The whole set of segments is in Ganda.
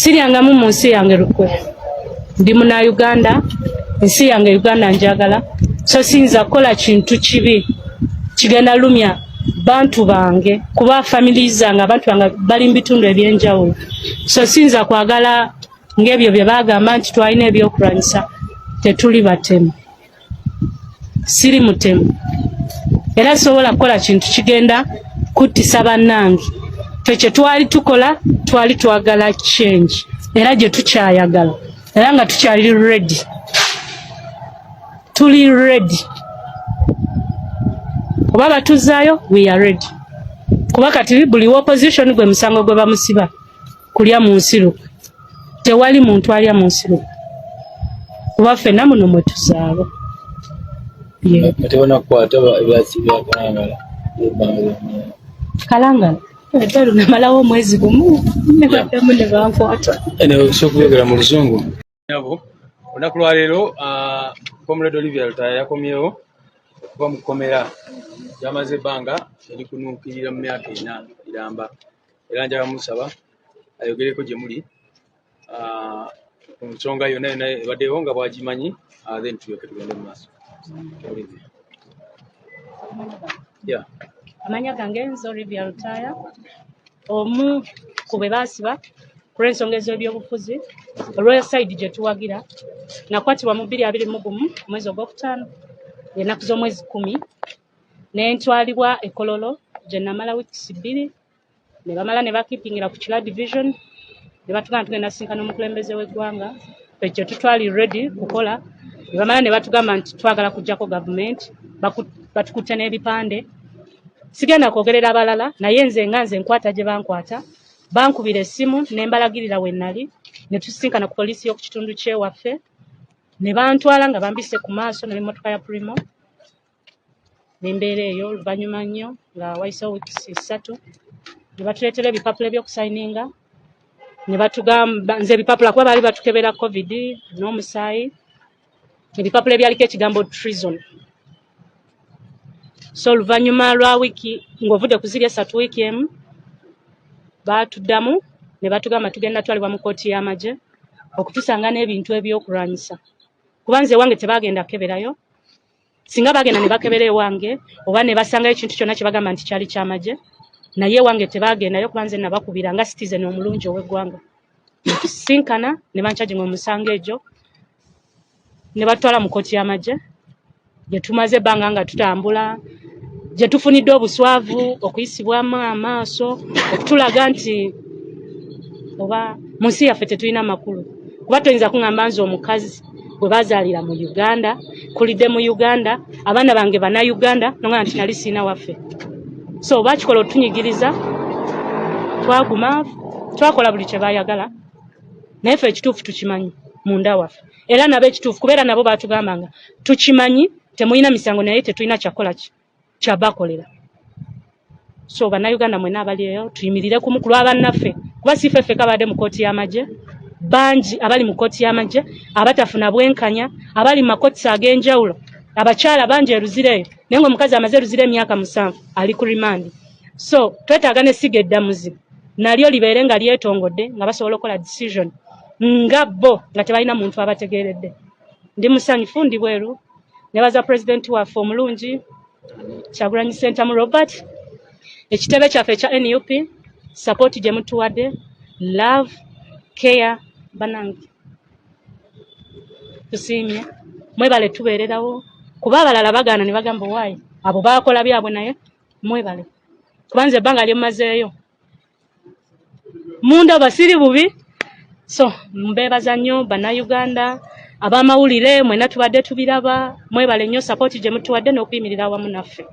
Siryangamu mu nsi yange lukwe. Ndi Munnayuganda, ensi yange Uganda njagala, so siyinza kukola kintu kibi kigenda lumya bantu bange, kuba family zange, abantu bange bali mu bitundu ebyenjawulo. So siyinza kwagala ng'ebyo bye bagamba nti twalina ebyokulwanyisa. Tetuli batemu, siri mutemu, era sobola kukola kintu kigenda kuttisa bannange. Ffe kye twali tukola, twali twagala change, era gye tukyayagala, era nga tukyali ready, tuli ready. Oba batuzaayo, we are ready, kuba kati buli opposition gwe musango gwe bamusiba kulya mu nsi lukwe. Tewali muntu alya mu nsi lukwe, kuba ffenna muno mwe tuzaalwa. Yeah. Tebanakukwata ebyakalangala ebbanga lyonna? Kalangala ebweru namalawo omwezi gumu ne baddamu ne bankwata. Osobola okubyogera mu Luzungu nabo. Olunaku lwaleero, Comrade Olivia Lutaaya yakomyewo okuva mu kkomera gyamaze ebbanga erikunuukirira mu myaka 4 iramba, era njagala musaba ayogereko gye muli ku nsonga yonna yonna ebaddewo nga bwagimanyi, then tulyoke tugende mu maaso. Olivia. Yeah. Amanya gange nze Olivia Lutaaya, omu ku bwe baasiba ku lw'ensonga ez'ebyobufuzi, olwa side gye tuwagira. Nakwatibwa mu 2021, omwezi ogwokutaano, ennaku z'omwezi 10, ne ntwalibwa e Kololo gye namala weeks 2, ne bamala ne bakeepingira ku Kira Division, ne batugamba tugenda sisinkana omukulembeze w'eggwanga. Ffe kye tutwali ready kukola, ne bamala ne batugamba nti twagala kuggyako gavumenti, batukutte n'ebipande. Sigenda kwogerera abalala, naye nze nga nze nkwata gye bankwata, bankubira essimu ne mbalagirira we nali, ne tusisinkana ku poliisi y'oku kitundu kyewaffe, ne bantwala nga bambise ku maaso n'emmotoka ya Premio n'embeera eyo. Oluvannyuma nnyo, nga wayiseewo weeks 3, ne batuleetera ebipapula ebyokusayininga, ne batugamba nze ebipapula, kuba baali batukebera COVID n'omusaayi, ebipapula ebyaliko ekigambo treason. So oluvannyuma lwa wiiki, ng'ovudde ku ziri 3, wiiki emu, baatuddamu ne batugamba tugenda twalibwa mu kkooti y'amagye okutusanga n'ebintu ebyokulwanyisa, kuba nze ewange tebagenda kukeberayo. Singa bagenda ne bakebera ewange oba ne basangayo ekintu kyonna kye bagamba nti kyali kyamagye, naye ewange tebagendayo, kuba nze nabakubira nga citizen omulungi ow'eggwanga. Netusinkana ne bancharginga omusango egyo, ne batwala mu kkooti y'amagye gye tumaze ebbanga nga tutambula, gye tufunidde obuswavu, okuyisibwamu amaaso, okutulaga nti oba mu nsi yaffe tetulina makulu. Kuba toyinza kuŋŋamba nze omukazi gwe bazaalira mu Uganda, kulidde mu Uganda, abaana bange Bannayuganda, nonga nti nali siina waffe. So bakikola otunyigiriza, twaguma, twakola buli kye bayagala, naye ffe ekituufu tukimanyi munda waffe, era nabo ekituufu, kubeera nabo batugambanga tukimanyi temulina misango, naye tetulina kyakola ki kyabakolera. So Bannayuganda mwenna abali eyo, tuyimirire kumu ku lwabannaffe, kuba si ffe ffeka badde mu kkooti y'amagye. Bangi abali mu kkooti y'amagye abatafuna bwenkanya, abali mu makooti ag'enjawulo. Abakyala bangi eruzira eyo, naye ng'omukazi amaze eruzira emyaka 7 ali ku remand. So twetaaga n'essiga eddamuzi nalyo libeere nga lyetongodde, nga basobola okukola decision nga bo nga tebalina muntu abategeeredde. Ndi musanyufu, ndi bweru. Nebaza pulezidenti waffe omulungi Kyagulanyi Ssentamu Robert, ekitebe kyaffe ekya NUP, support gye mutuwadde, love, care. Banange, tusiimye, mwebale tubeererawo, kuba abalala bagaana ne bagamba owaayi abo baakola byabwe, naye mwebale, kuba nze ebbanga lyemmazeeyo munda basiri bubi. So mbeebaza nnyo Bannayuganda, ab'amawulire mwena tubadde tubiraba. Mwebale nnyo support gye mutuwadde n'okuyimirira awamu naffe.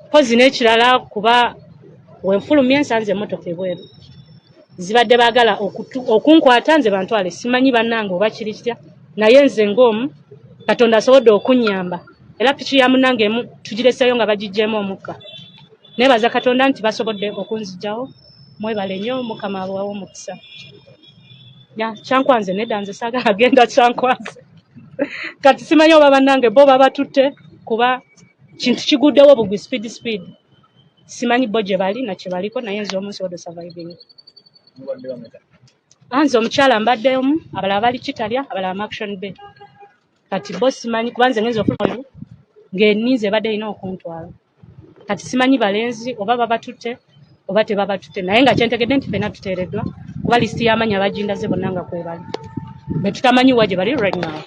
Mpozi n'ekirala, kuba wenfulumye nsanze emmotoka ebweru, zibadde baagala okunkwata nze bantwale, simanyi bannange oba kiri kitya, naye nze ng'omu Katonda asobodde okunnyamba, era piki ya munnange emu tugireseeyo nga bagiggyemu omukka. Neebaza Katonda nti basobodde okunzigyawo. Mwebale nnyo, Mukama abawe omukisa. Ya Kyankwanze nedda, nze saagala genda Kyankwanze kati, simanyi oba bannange bo babatutte, kuba kintu kiguddewo bugwi speed speed, simanyi bo gye bali na kye baliko, naye nze omu nsobodde surviving. Mubadde bameka? Anze omukyala mbadde omu, abalala bali Kitalya, abalala Murchison Bay. Kati bo simanyi, kuba nze ngenze ofuluma ng'enninze ebadde erina okuntwala. Kati simanyi balenzi oba babatutte oba tebabatutte, naye nga kyentegedde nti ffenna tuteereddwa, kuba lisiti y'amannya bagindaze bonna nga kwebali, be tutamanyi wa gye bali right now.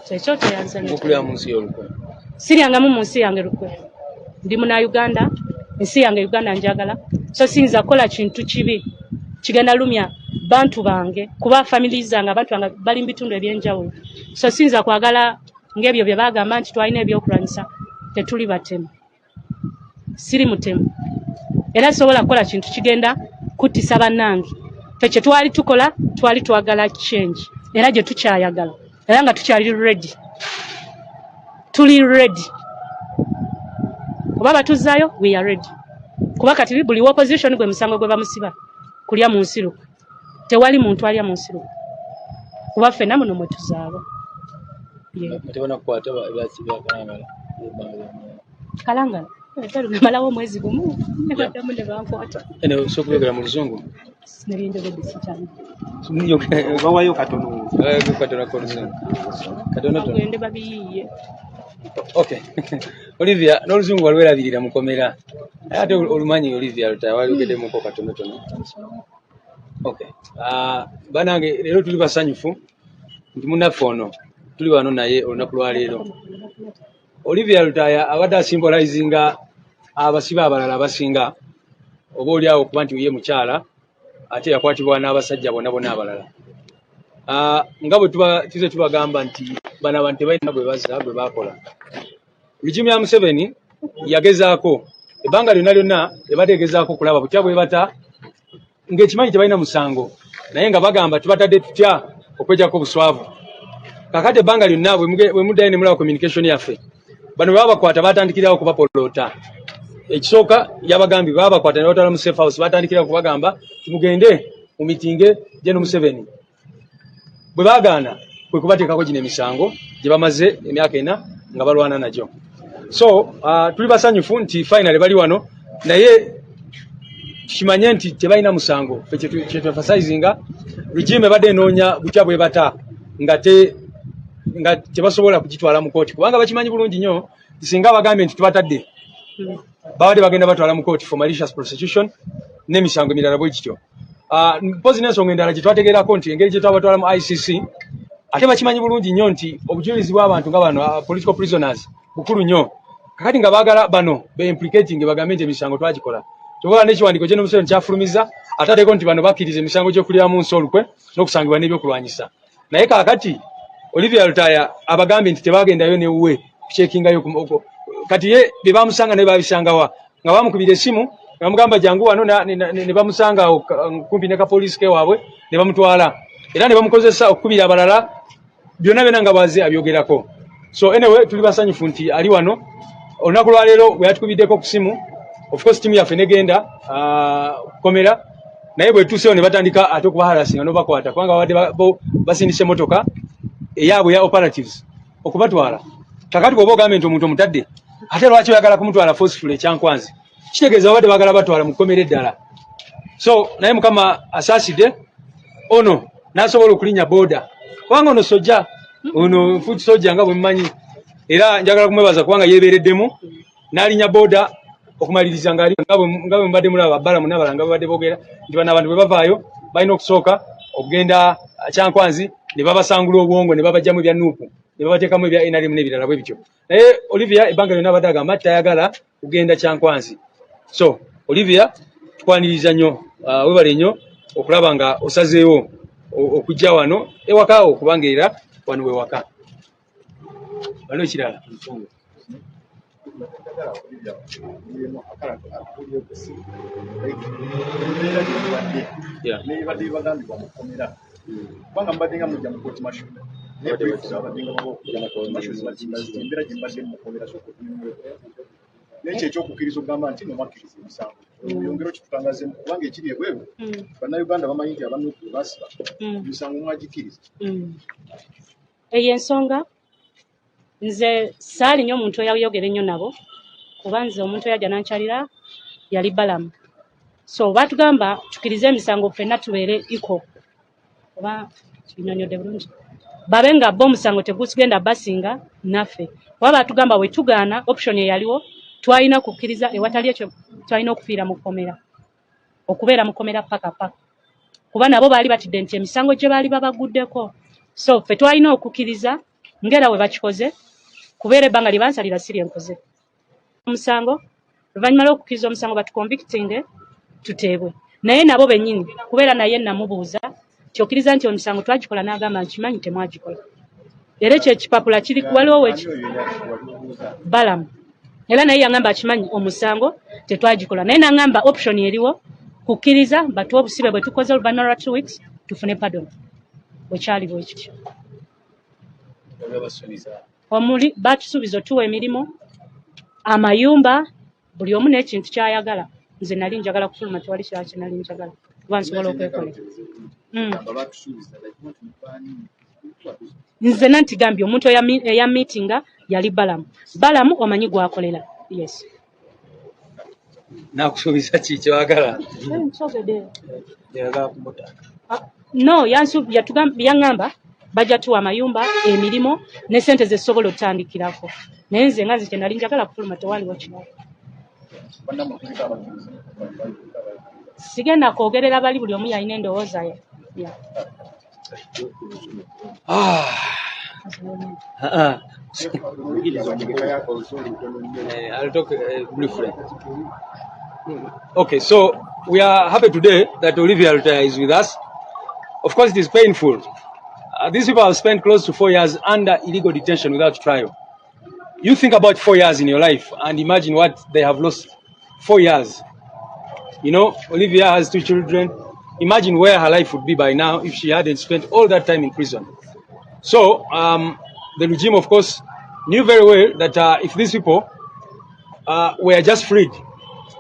Kyekyo teyanze. Okulya mu nsi y'olukwe? Siryangamu mu nsi yange lukwe. Ndi Munnayuganda, ensi yange Uganda njagala, so siyinza kukola kintu kibi kigenda lumya bantu bange, kuba family zange, abantu bange bali mu bitundu ebyenjawulo. So siyinza kwagala ng'ebyo bye bagamba nti twalina ebyokulwanyisa. Tetuli batemu, siri mutemu, era sisobola kukola kintu kigenda kuttisa bannange. Ffe kye twali tukola, twali twagala change, era gye tukyayagala, era nga tukyali ready, tuli ready. Oba batuzaayo, we are ready, kuba kati buli opposition gwe musango gwe bamusiba kulya mu nsi lukwe. Tewali muntu alya mu nsi lukwe, kuba ffenna muno mwe tuzaalwa. Yeah. Tebanakukwata byakalangala ebbanga lyonna? Kalangala namalawo omwezi gumu ne baddamu ne bankwata. Ene osooka okwogera mu Luzungu. Nebyenjogedde sikyali. Bawayo katono. Katono k'Oluzungu, katono tono. Bagende babiyiiye. Okay, Olivia, n'Oluzungu walwerabirira mukomera, naye ate olumanyi. Olivia Lutaaya, walyogeddemukko katono tono. Okay. Ah, banange, leero tuli basanyufu nti munnaffe ono tuli wano naye olunaku lwaleero. Olivia Lutaaya abadde asymbolizinga abasibe abalala abasinga, oba oli awo okuba nti ye mukyala ate yakwatibwa n'abasajja bonna bonna abalala. Ah, nga bwe tuba tuze tubagamba nti bano abantu tebalina gwe bazza gwe bakola. Regime ya Museveni yagezaako ebbanga lyonna lyonna, ebadde egezaako okulaba butya bwe bata ng'ekimanyi tebalina musango, naye nga bagamba tubatadde tutya okwejjako obuswavu. Kakati ebbanga lyonna bwe muddayo ne mulaba communication yaffe, bano bwe babakwata batandikirawo okubapoloota. Ekisooka yabagambye babakwata ne batwala mu safe house, batandikirawo okubagamba timugende mu mitinge Gen Museveni. Bwe baagaana, kwe kubateekako gino emisango gye bamaze emyaka 4 nga balwana nagyo. So tuli basanyufu nti finally bali wano, naye tukimanye nti tebalina musango. Ffe kyetuemphasizinga, regime ebadde enoonya butya bwe bata nga te nga tebasobola kugitwala mu kooti, kubanga bakimanyi bulungi nnyo singa bagambye nti tubatadde, babadde bagenda batwala mu kooti for malicious prosecution n'emisango emirala bwe gityo. Mpozi n'ensonga endala gye twategeerako nti engeri gye twabatwala mu ICC, ate bakimanyi bulungi nnyo nti obujulizi bw'abantu nga bano, political prisoners, bukulu nnyo. Kakati nga baagala bano be implicating, bagambe nti emisango twagikola. Kyobola n'ekiwandiiko Gen Museveni kyafulumiza, ate ateeko nti bano bakkiriza emisango gy'okulyamu nsi olukwe n'okusangibwa n'ebyokulwanyisa. Naye kaakati Olivia Lutaaya abagambye nti tebagendayo newuwe kucheckingayo. Kati ye bye bamusanga naye babisangawa? Nga bamukubira essimu ne bamugamba jangu wano, ne bamusanga awo kumpi ne kapoliisi kewaabwe ne bamutwala, era ne bamukozesa okukubira abalala byonna byonna nga bwaze abyogerako. So anyway, tuli basanyufu nti ali wano olunaku lwaleero. Bwe yatukubiddeko ku simu, of course tiimu yaffe negenda kukomera, naye bwe tuuseewo ne batandika ate okubaharassinga n'obakwata, kubanga babadde bo basindise emotoka eyaabwe ya operatives okubatwala. Kakati bw'oba ogambye nti omuntu omutadde, ate lwaki oyagala kumutwala forcefully ekyankwanzi? Kitegeeza babadde baagala batwala mu kkomera eddala. So naye Mukama asaasidde ono n'asobola okulinnya boda, kubanga ono sojja, ono foot soldier nga bwe mmanyi, era njagala kumwebaza kubanga yeebeereddemu n'alinnya boda okumaliriza nga nga bwe mubadde mulaba Balamu n'abalala nga babadde boogera nti bano abantu bwe bavaayo balina okusooka okugenda Kyankwanzi ne babasangula obwongo ne babajjamu ebya NUP ne babateekamu ebya NRM n'ebirala bwe bityo. Naye Olivia ebbanga lyonna abadde agamba tayagala kugenda Kyankwanzi. So Olivia, tukwaniriza nnyo, webale nnyo okulaba nga osazeewo okujja wano ewakaawo, kubanga era wano we waka. Waliwo ekirala? Njagala Olivia mulimu akala akubye ku ssimu, embeera gye mubadde n'ebibadde bibagambibwa mu kkomera, kubanga mubadde nga mujja mu court martial, naye briefs abadde nga bawa court martial zibadde ziti embeera gye mubadde mu kkomera. Sooka otunyumuleko n'ekyo ekyokukkiriza okugamba nti nomwakkiriza emisango, oyongere okitutangazeemu, kubanga ekiri ebweru Bannayuganda bamanyi nti aba NUP bwe basiba emisango mwagikkiriza. Eyo ensonga nze saali nnyo omuntu eyayogera ennyo nabo, kuba nze omuntu eyajja nankyalira yali Balamu. So batugamba tukirize emisango ffenna tubeere equal, oba kinyonyodde bulungi, babe nga bo omusango tegugenda basinga naffe, kuba batugamba bwe tugaana, option eyaliwo twalina kukkiriza, ewatali ekyo twalina okufiira mu kkomera, okubeera mu kkomera paka paka, kuba nabo baali batidde nti emisango gye baali babaguddeko. So ffe twalina okukkiriza ng'era bwe bakikoze, kubeera ebbanga lye bansalira si lyenkoze omusango. Oluvannyuma lw'okukkiriza omusango, batuconvictinge, tuteebwe. Naye nabo bennyini, kubeera naye namubuuza nti okkiriza nti omusango twagikola, n'agamba nkimanyi temwagikola. Era ekyo ekipapula kiri waliwo Ani oyo walibuuza? Balamu. Era naye yaŋŋamba akimanyi omusango tetwagikola, naye n'aŋŋamba option eriwo kukkiriza batuwe obusibe bwe tukoze, oluvannyuma lwa 2 weeks tufune pardon. Bwe kyali bwe kityo. Babasuubiza? Omuli batusuubiza otuwa emirimu, amayumba, buli omu n'ekintu ky'ayagala. Nze nali njagala kufuluma, tewali kirala kye nali njagala, kuba nsobola okwekolera. Gamba batusuubiza, like not baani? Nze nanti gambye omuntu eya meetinga yali Balamu. Balamu omanyi gwakolera, yes. Nakusuubiza ki kyewagala? Nkyogedde. Yagala kumuta? Ah, no, yaŋŋamba bajja tuwa amayumba, emirimu ne sente zesobola otandikirako, naye nze nga nze kye nali njagala kufuluma, tewaliwo kirala. Bannammwe kuliko abakkiriza? Sigenda kwogerera bali, buli omu yalina endowooza ye. Yeah. Ah. Ah, ah. I'll talk briefly. Okay, so we are happy today that Olivia Lutaya is with us. Of course, it is painful. These people have spent close to 4 years under illegal detention without trial. You think about 4 years in your life and imagine what they have lost. 4 years. Olivia has two children. Imagine where her life would be by now if she hadn't spent all that time in prison. So, the regime, of course, knew very well that if these people were just freed,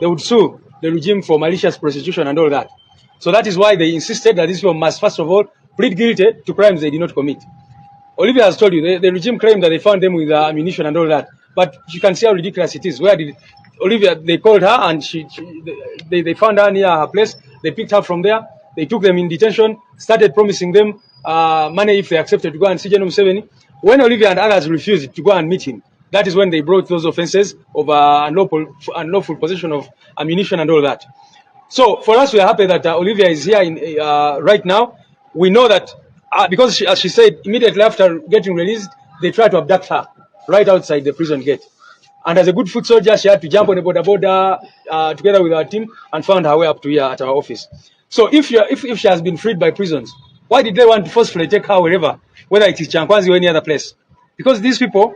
they would sue the regime for malicious prosecution and all that. So that is why they insisted that these people must first of all plead guilty to crimes they did not commit. Olivia has told you, the regime claimed that they found them with ammunition and all that. But you can see how ridiculous it is. Where did Olivia, they called her and they found her near her place. They picked her from there. They took them in detention, started promising them money if they accepted to go and see General Museveni. When Olivia and others refused to go and meet him, that is when they brought those offenses of unlawful possession of ammunition and all that. So for us, we are happy that Olivia is here right now. We know that because, as she said, immediately after getting released, they tried to abduct her right outside the prison gate. And as a good foot soldier, she had to jump on a boda boda together with our team and found her way up to here at our office. So if she has been freed by prisons, why did they want to forcefully take her wherever, whether it is Kyankwanzi or any other place? Because these people,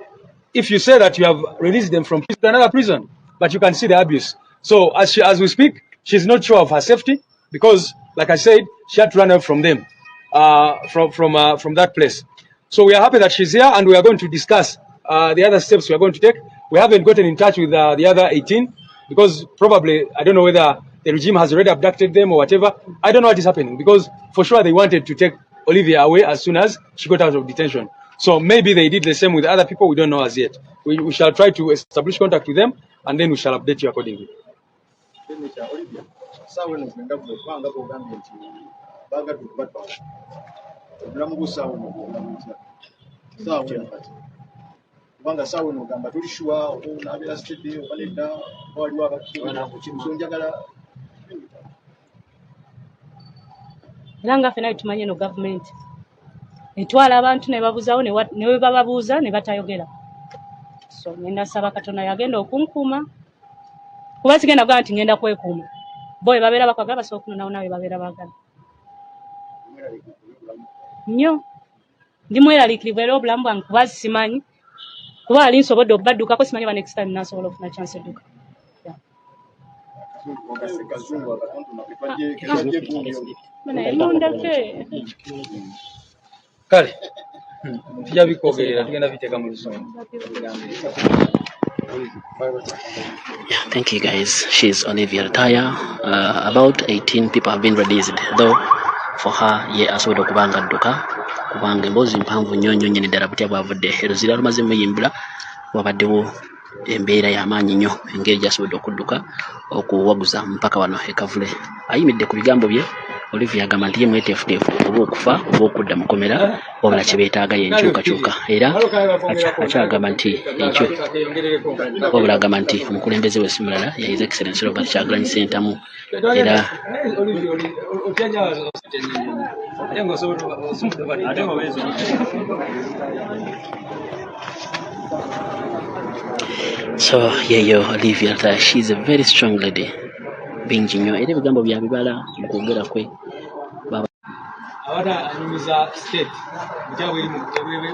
if you say that you have released them from prison to another prison, but you can see the abuse. So as we speak, she's not sure of her safety because, like I said, she had to run away from them, from that place. So we are happy that she's here and we are going to discuss the other steps we are going to take. We haven't gotten in touch with the other 18 because probably, I don't know whether the regime has already abducted them or whatever. I don't know what is happening because for sure they wanted to take Olivia away as soon as she got out of detention. So maybe they did the same with other people. We don't know as yet. We shall try to establish contact with them and then we shall update you accordingly. Kya Olivia, saawa eno gwe nga gwe kubanga bwogambye nti baagadde okubatwala, obulamu bwo saawa eno bwobulamu butya saawa eno kati? Kubanga saawa eno ogamba toli sure oba onaabeera steady oba nedda, oba waliwo abakki. So njagala Era nga ffenna tumanyi eno gavumenti etwala abantu ne babuzawo, ne bwe bababuuza ne batayogera. So ngenda saba Katonda yagenda okunkuuma, kuba sigenda kugamba nti ngenda kwekuuma. Bo bwe babeera bakwagala basobola okunonawo, nawe babeera baagala nnyo. Ndi mweraliikirivu era obulamu bwange, kuba simanyi, kuba ali nsobodde obubaddukako, simanyi ba next time nasobola okufuna chance edduka. Kazungu akatonotono ketwajje gundi. Naye mundeke. Kale tujja bikwogerera, tugenda biteeka mu luzungu. Yeah, thank you guys. She's Olivia Lutaya. About 18 people have been released. Though for her ye asobodde okuba nga adduka, kubanga emboozi mpanvu nnyo nnyo nnyini ddala butya bwavudde e Luzira lumaze muyimbula wabaddewo. Embeera y'amaanyi nnyo engeri gy'asobodde okudduka okuwaguza mpaka wano e Kavule. Ayimiridde ku bigambo bye. Olivia agamba nti ye mweteefuteefu oba okufa oba okudda mu kkomera, wabula kye beetaaga ye nkyukakyuka. Era akyagamba nti enkyo wabula agamba nti omukulembeze we si mulala ya His Excellency Robert Kyagulanyi Ssentamu. Era so yeyo Olivia Lutaaya, she is a very strong lady, bingi nnyo era ebigambo bya bibala mu kwogera kwe. Abadde anyumiza state butya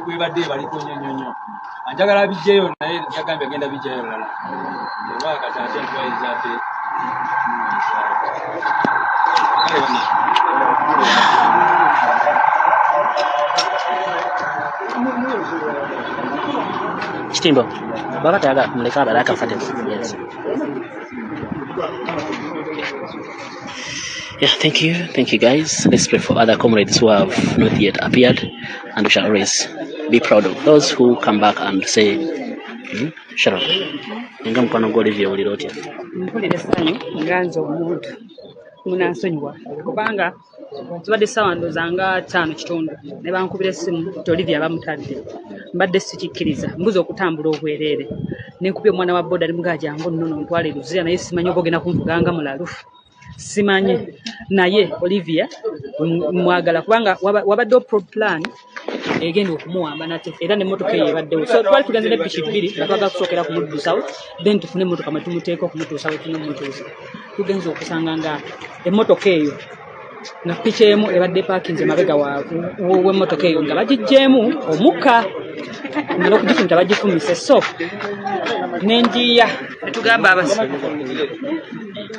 bwebadde ebaliko nnyo nnyo nnyo, anjagala abijjeyo naye yagambye agenda bijjayo lulala oba kati ate ntubayiriza ate. Kitimbo baba tayagala kumuleka abale akafate. Yes. Yeah, thank you. Thank you, guys. Let's pray for other comrades who have not yet appeared, and we shall always be proud of those who come back and say, Sharon, nga mukwano gwa Olivia owulira otya? Mpulira essanyu nga nze omuntu munansonyiwa kubanga tubadde ssaawa ndowooza nga 5:15 ne bankubira essimu nti Olivia bamutadde. Mbadde sikikkiriza, mbuza okutambula obwereere. Ne nkubya omwana wa boda ne mugamba jangu nno ntwale Luzira, naye simanyi oba ogenda kunvuga nga mulalu. Simanyi, naye Olivia mwagala kubanga wabaddewo pro plan egenda okumuwamba nate era n'emmotoka eyo ebaddewo. So twali tugenze ne piki bbiri nga twagala kusookera kumuddusawo, then tufune emmotoka mwe tumuteeka okumutuusa we tulina omutuusa. Tugenze okusanga nga emmotoka eyo nga piki emu ebadde epaakinze mabega w'emmotoka eyo nga bagiggyeemu omukka nga n'okugifumita bagifumise. So ne njiiya ne tugamba abasi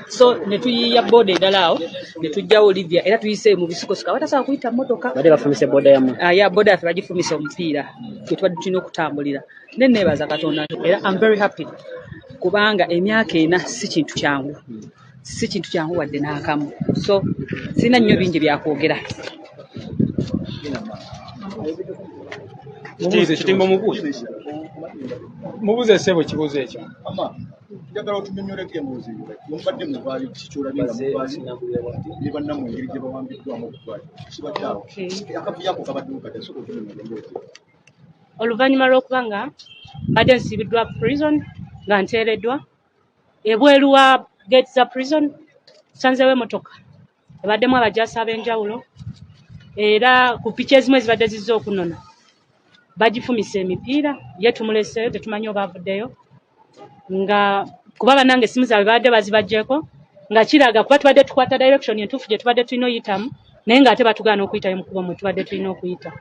so ne tuyiiya booda endala awo ne tuggyawo Olivia era tuyise mu bisikosiko abatasobola kuyita mmotoka. Badde bafumise booda yammwe? Ya booda yaffe bagifumise omupiira gwe tubadde tulina okutambulira. Ne neebaza Katonda era I'm very happy kubanga emyaka 4 si kintu kyangu, si kintu kyangu wadde n'akamu. So sirina nnyo bingi byakwogera. Kitimbo mubuuze. Mubuuze ssebo kibuuzo ekyo. Ama njagala otunyonnyoleko emboozi eyo mubadde muvaayo kikyolabye nga muvaayo ne bannammwe engeri gye bawambiddwamu okuvaayo kibadde awo akavuyo ako kabaddewo katya? Sooka otunyonnyola emboozi. Oluvannyuma lw'okuba nga mbadde nsibiddwa prison nga nteereddwa ebweru wa gate za prison, nsanzeewo emmotoka ebaddemu abajaasi ab'enjawulo era ku piki ezimu ezibadde zizze okunona bagifumise emipiira, ye tumuleseeyo tetumanyi oba avuddeyo nga kuba bannange essimu zaabwe babadde bazibaggyeko nga kiraga kuba tubadde tukwata direction entuufu gye tubadde tulina oyitamu, naye ng'ate batugaana okuyitayo mu kkubo mwe tubadde tulina okuyita.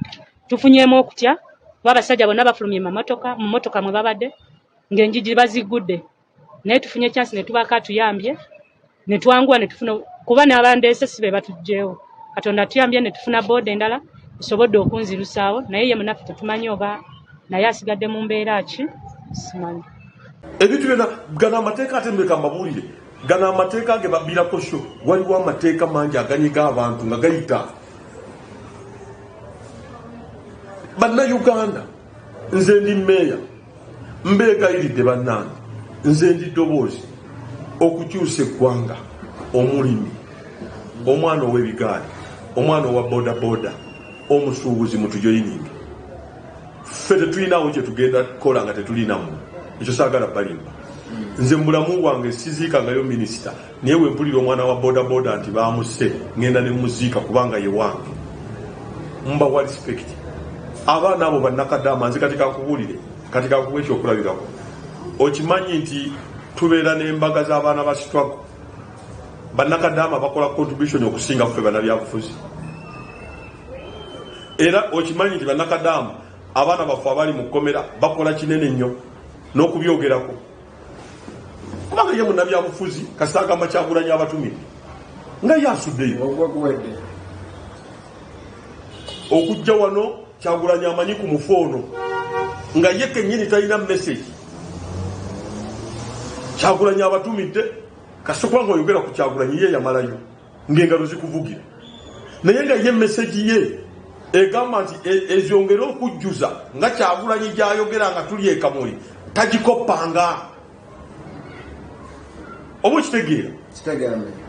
Tufunyeemu okutya kuba abasajja bonna bafulumye mu mmotoka mwe babadde ng'enjigi baziggudde, naye tufunye chance ne tubaako atuyambye ne twanguwa ne tufuna kuba n'abandeese si be batuggyeewo. Katonda atuyambye ne tufuna booda endala esobodde okunzirusaawo, naye ye munnaffe tetumanyi oba naye asigadde mu mbeera ki, simanyi. Ebintu byonna gano amateeka ate mbeka mbabuulire gano amateeka ge babbirako sho waliwo amateeka mangi aganyiga abantu nga gayita bannayuganda. Nze ndi mmeeya mbeegayiridde bannange, nze ndi ddoboozi okukyusa eggwanga. Omulimi, omwana ow'ebigaali, omwana owa bodaboda, omusuubuzi, mutujoyininge. Ffe tetulinawo kye tugenda kukola nga tetulinamu ekyo. Saagala balimba, nze mu bulamu bwange siziikangayo minisita, naye wempulira omwana wa bodaboda nti bamusse ngenda ne muziika kubanga ye wange. Mbawa respect abaana abo bannakadaama. Nze kati kankubuulire, kati kankuwa ekyokulabirako. Okimanyi nti tubeera n'embaga z'abaana ba struggle, bannakadaama bakola contribution okusinga ffe bannabyabufuzi. Era okimanyi nti bannakadaama abaana baffe abali mu kkomera bakola kinene nnyo n'okubyogerako, kubanga ye munnabyabufuzi kasita agamba Kyagulanyi abatumidde nga ye asuddeyo okujja wano. Kyagulanyi amanyi ku mufu ono nga ye kennyini talina message. Kyagulanyi abatumidde kasita kubanga oyogera ku Kyagulanyi ye yamalayo ng'engalo zikuvugira, naye nga ye message ye egamba nti ezyongere okujjuza nga Kyagulanyi gyayogera nga tuli ekamuli. Tagikoppanga. Oba okitegeera?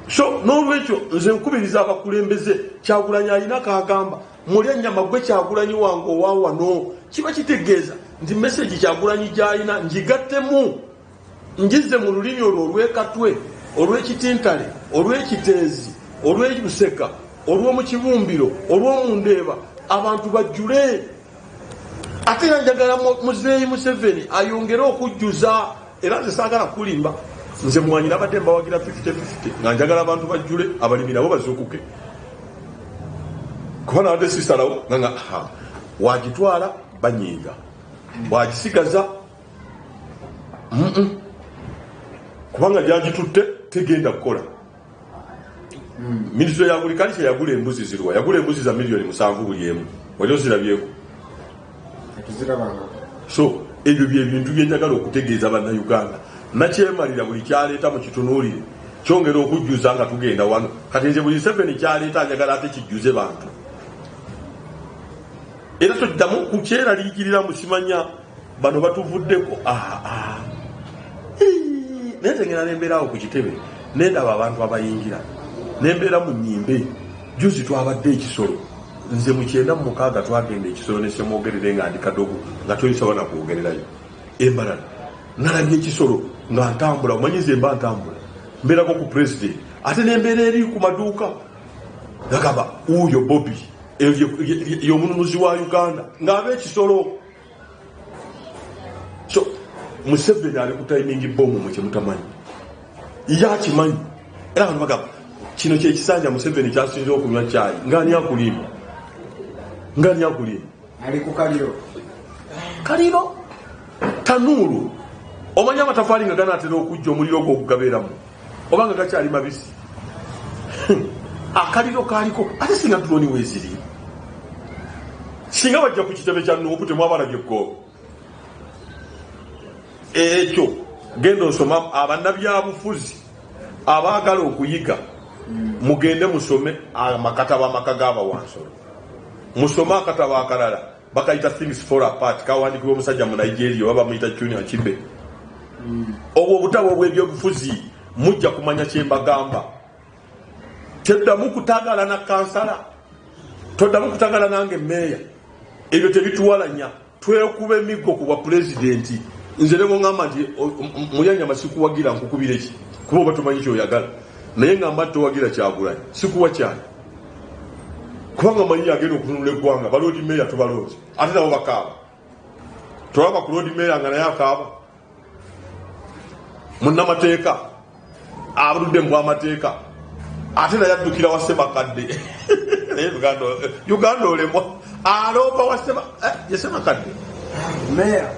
So n'olwekyo nze nkubiriza abakulembeze, Kyagulanyi alina kagamba mulya ennyama gwe Kyagulanyi wange owa wano. Kiba kitegeeza nti message Kyagulanyi gy'alina ngigattemu, ngize mu lulimi olwo olw'ekatwe, olw'ekitintale, olw'ekiteezi, olw'ebuseka, olw'omukibumbiro, olw'omundeeba, abantu bajjule. Ate era njagala Muzeeyi Museveni ayongere okujjuza. Era nze saagala kulimba, nze mwanyi nabadde mbawagira 50-50, nga njagala abantu bajjule, abalimi nabo bazuukuke, kuba nabadde sisalawo nga wagitwala banyiiga, wagisigaza kubanga gyagitutte tegenda kukola. Minisitule ya agriculture yagula embuzi zirwa, yagula embuzi za miliyoni 7 buli emu, wali ozirabyeko? So ebyo byebintu byenjagala okutegeeza Bannayuganda. Nakyemalira buli kyaleeta mu kitunuulire kyongera okujjuza nga tugenda wano. Kati nze buli Museveni kyaleeta njagala ate kijjuze bantu, era toddamu kukyeraliikirira musimanya bano batuvuddeko. Naye nze ngenda nembeerawo ku kitebe nendaba abantu abayingira, nembeera mu nyimbe. Juzi twabadde ekisolo, nze mu 96 twagenda ekisolo nesemwogerere nga ndi kadogo, nga toyisawa nakwogererayo embalala. Nalabye ekisolo nga ntambula, omanyi nze mba ntambula mbeerako ku president, ate nembeera eri ku maduuka, gagamba wuuyo Bobi y'omununuzi wa Uganda ng'aba ekisolo. So Museveni ali ku timing bomb mu kyemutamanyi, ye akimanyi. Era abantu bagamba kino kyekisanja Museveni kyasinze okunywa kyayi. Ngaani akulimba? Ngaani akulimba? Ali ku kaliro. Kaliro tanuulu. Omanyi amatafaali nga ganaatera okujja, omuliro ogwo ogugabeeramu oba nga gakyali mabisi, akaliro kaliko. Ate singa drone weeziri, singa bajja ku kitebe kya NUP, temwabalabye eggoobo ekyo. Genda osoma abannabyabufuzi abaagala okuyiga, mugende musome amakatabo Amaka g'Abawansolo, musome akatabo akalala bakayita Things Fall Apart, kawandikibwa omusajja mu Nigeria oba bamuyita Chinua Achebe. Obwo obutabo obwebyobufuzi mujja kumanya kyembagamba. Teddamu kutagala na kansala, toddamu kutagala nange meeya, ebyo tebituwalanya. Twekuba emiggo ku bwa pulezidenti. Nze ne bweŋŋamba nti muyanyama sikuwagira, nkukubire ki? Kuba oba tomanyi kyoyagala. Naye ŋŋamba nti towagira Kyagulanyi, sikuwa kyani, kubanga manyi agenda okununula eggwanga. Baloodi meeya tubalonze, ate nabo bakaaba. Tolaba ku loodi meeya nga naye akaaba? Munnamateeka aludde mu bwamateeka, ate naye addukira wa Semakadde. Naye Uganda olemwa, alomba wa ye Semakadde. Meya.